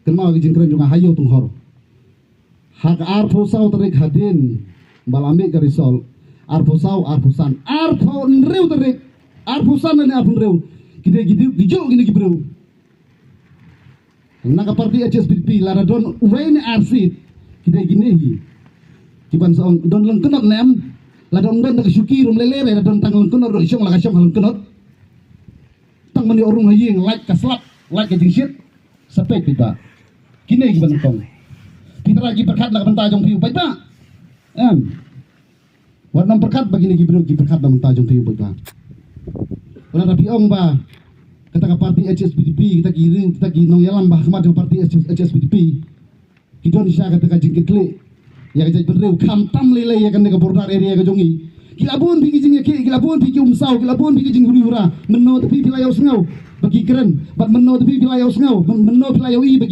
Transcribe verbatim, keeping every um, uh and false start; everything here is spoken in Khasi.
Kynmaw ka jingkren jong nga ha ïew Tunghor. Ha ka arphew saw tarik hadien ba la mih ka result. Arphew saw, arphew san, arphew hynriew tarik, arphew san ne arphew hynriew. Ki dei ki dei ki jong kine ki briew. Na ka party H S P D P lada don uwei ne ar seat, ki dei kine hi. Ki ban sa ong don lyngknot ne em. Lada ong don da ka shuki rum lele re, lada don tang lyngknot ruh shong la ka shong ha lyngknot. Tang ban ïoh rung ha ïing, lait ka slap, lait ka jingshit. Sa peit paidbah. Kine ki ban nyngkong. Phi trai ki pyrkhat na ka bynta jong phi u paidbah. Em. Wat nym pyrkhat ba kine ki briew ki pyrkhat na ka bynta jong phi u paidbah. Wat lada phi ong ba kata ka party H S P D P, kita ki ring, kita ki nongïalam ba ha khmat jong party H S, H S P D P. Ki don sha kata ka jingkitkhlieh ïa ka jaitbynriew, khamtam lei lei ïa kane ka border area ka jong ngi. Ki la bun phi ki jingïakhih, ki la bun phi ki umsaw, ki la bun phi ki jinghuri hura. Mynno te phi phi la ïohsngew ba ki kren, bad mynno te phi phi la ïohsngew, myn-, mynno phi la ïohi ba ki